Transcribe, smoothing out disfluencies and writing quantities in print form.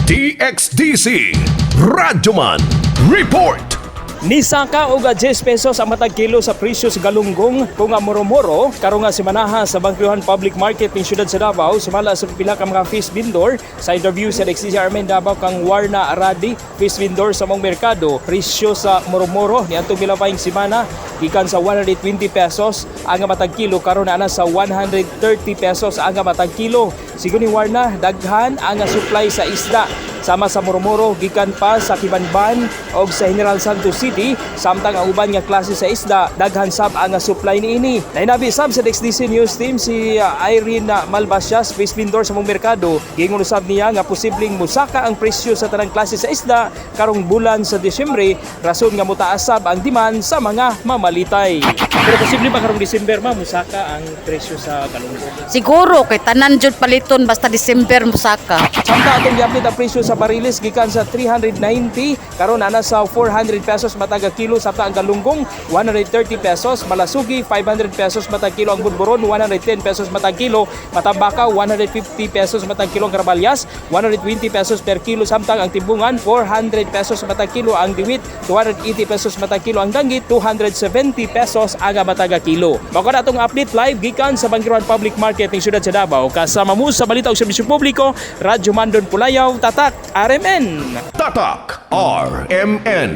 DXDC Radyoman Report. Nisaka og 10 pesos ang matag kilo sa presyo sa galunggong kung ang moro-moro karon nga semanaha sa Bangkrihan Public Market ning siyudad sa Davao, sumala sa pipila ka mga fish vendor. Sa interview sa DXDC Armen Davao kang Warna Aradi, fish vendor sa mong merkado, presyo sa moro-moro niadtong milapayng semana gikan sa 120 pesos ang matag kilo, karon naa na sa 130 pesos ang matag kilo. Sigon ni Warna, daghan ang supply sa isda sama sa murmuro gikan pa sa Kibanban og sa General Santos City, samtang ang uban nga klase sa isda, daghan sab ang supply niini. Nahinabi sab sa DXDC News Team si Irene Malbasias, fish vendor sa mong merkado. Giingon usab niya nga posibleng musaka ang presyo sa tanang klase sa isda karong bulan sa Disyembre, rason nga motaas sab ang demand sa mga mamalitay. Pero posible ba karong December, ma, musaka ang presyo sa galunggong? Siguro kay tanan jud paliton basta December musaka. Samtang atong giupdate ang presyo sa barilis gikan sa 390, karon ana sa 400 pesos matag kilo, samtang ang galunggong 130 pesos, malasugi 500 pesos matag kilo, ang budburon 110 pesos matag kilo, matambaka 150 pesos matag kilo, ang karabalyas 120 pesos per kilo, samtang ang timbungan 400 pesos matag kilo, ang diwit 280 pesos matag kilo, ang danggit 270 pesos ang matag kilo. Mao na atong update live gikan sa Bangkiruan Public Market ning siyudad sa Davao. Kasama mo sa balita ug serbisyo publiko, Radyo Mandon Pulayaw, Tatak RMN. Tatak RMN.